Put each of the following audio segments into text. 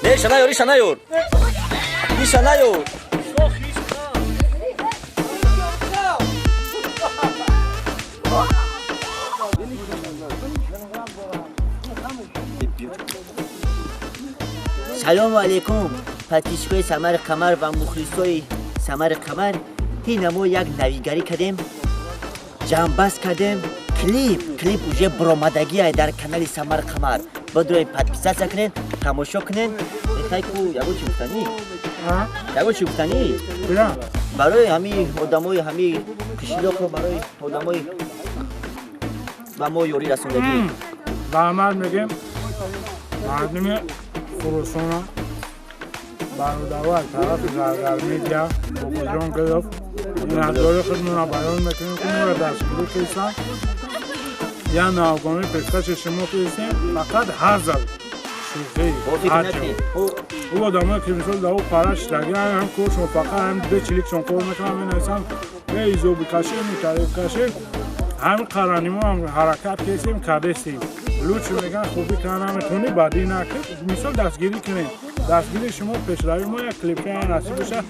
Не, шанайор, иша наёр. Иша наёр. Салому алейкум, подписчикои Самари Қамар ва мухлисои Самари Қамар. Ҳина мо як навигарӣ кардем, ҷамъбаст кардем. Клип уже буромадагия дар канали Самари Қамар. Бодрои подписаться кунен, тамошо кунен. Мехай ку ягон чи гуфтанӣ? Ягон чи гуфтанӣ? Барои ҳами одамои ҳами қишлоқо, барои одамои ба мо ёрӣ расондагӣ. Раҳмат мегем мардуми Хуросона, бародаро аз тарафи Заргар Медиа, Бобоҷон Гилов. Миннатдори худмонро баён мекунем, ки моро дастгирӣ кистанд. Я навгонӣ пешкаши шумо кистем, фақат ҳазл, шӯхӣ. Ӯ одамое ки мисол дар ӯ пара шидаги, ҳам коршон фақат ҳам бечиликшон кор мекунанд, менависанд изобикашӣ, мутарифкашӣ. Ҳамин қарани мо ҳам ҳаракат кистем, кардестем. Лучше меган, хубӣ кара наметонӣ, бадӣ накӣ. Мисол, дастгирӣ кунем. Дастгирии шумо пешравии мо. Як клипча насиб боша,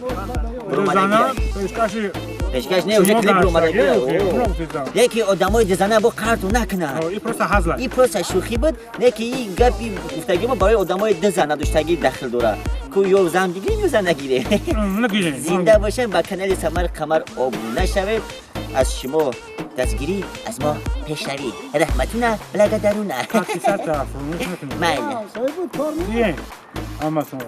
дузана пешкаши. Пешкаш не, уже клип омадагӣ. Яке одамои дизана бо қарту накунад. И просто ҳазла. И просто шӯхӣ буд, не ки и гапи гуфтагӣ мо барои одамои диза надоштагӣ дахл дорад. Ку ё зан бигирем, ё зан нагирем. Зинда бошем. Ба канали Самари Қамар обуна шавед. Аз шумо дастгирӣ, аз мо пешравӣ. Раҳматуна, благодаруна. Майли. Ҳаматон.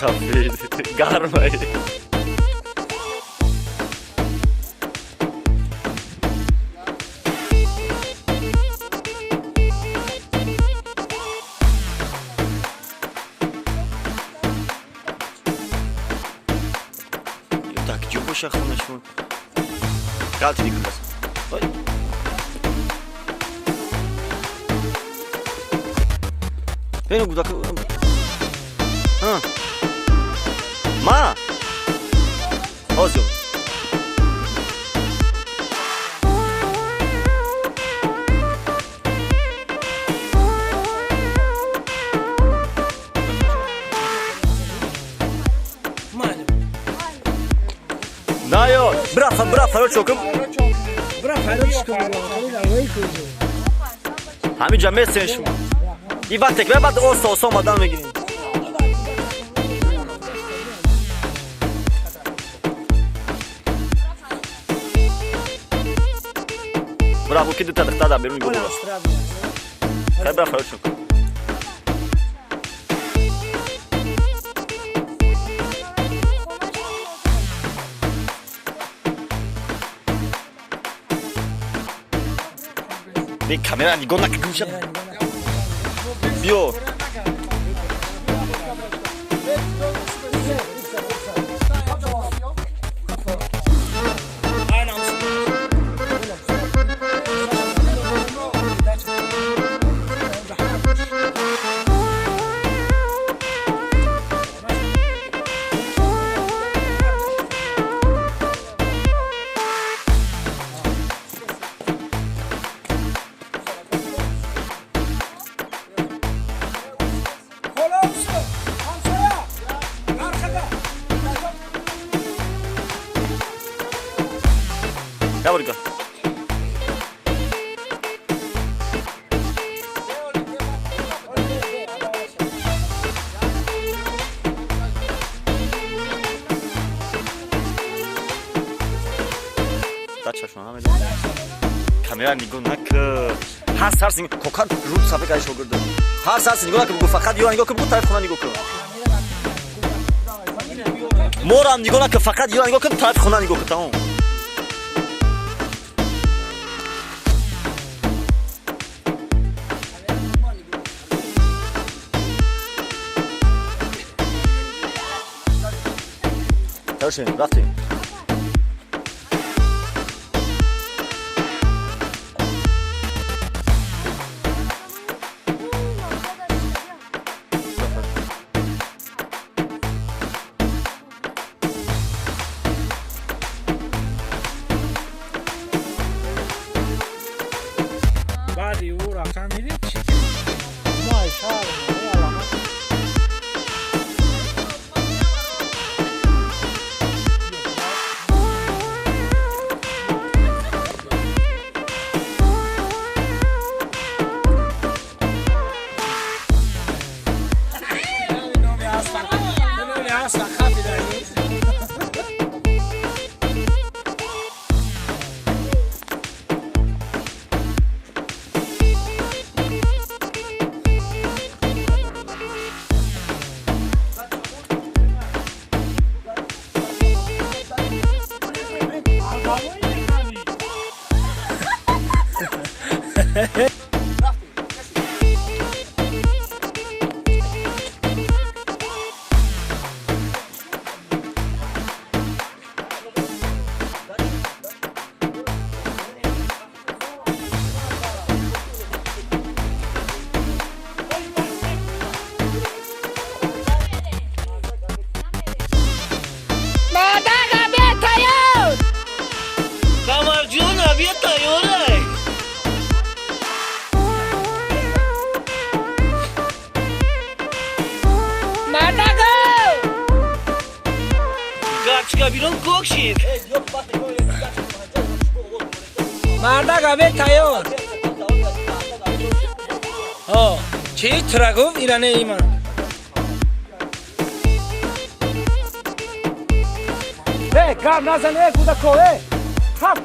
Сафед гармай. Так, ҷо боша хонашон. Ғалти дикун бас. Ой. Бено гудака. Ҳа. Ма. Ҳозир. Наё, бра, бра, фарод чокум. Бра, фарод чокум. Ҳаминҷа месен шумо. И вақте ки баъд оста оста омадан мегирем. Бра, ки дута духтар дар берун нигоҳ дорад. Хай, бра, фарод чокум. Не, камера нигоҳ накун, гумша. Биё. Я бор. Дачашон ҳама камера нигоҳ накун. Ҳар сар кокан рӯ сафе кади шогирд. Ҳар сар нигоҳ накун, бугу фақат ё нигоҳ кун, бугу тарафи хона нигоҳ кун. Морам нигоҳ накун, фақат ё нигоҳ кун, тарафи хона нигоҳ кун, тамом. Хорошо, рафтем. Баъди ӯ рафтан дидед чӣ? Мо шаҳр аломат. Қамарҷон, обед тайёрай. Мардаго! Гачка бирон кок шид. Мардак, обед тайёр. О, чӣ тура гуфт иране иман? Э, гап назан, э, кӯдако, э! Хап!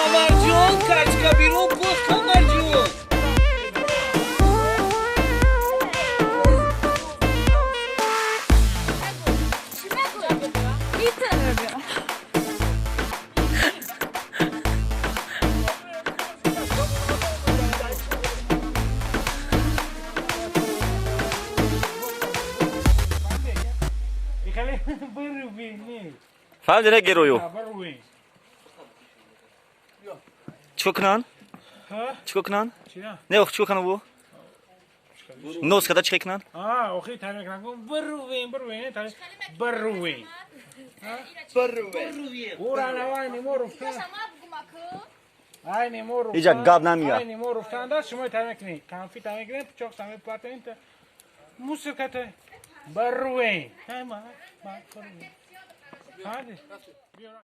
Қамарҷон, качка берун буд, Қамарҷон. Фаҳмиди, не герою? Чикор кунанд? Чикор кунанд? Не, ох, чикор кунанд? Нос када чӣ кунанд? Охи бирувем, бирувем, бирувем. Иҷа гап намея. Айни мо руфтанда шумо та мекунед, конфи та мекунед, пичоқ та мепартед, мусор ката бирувем.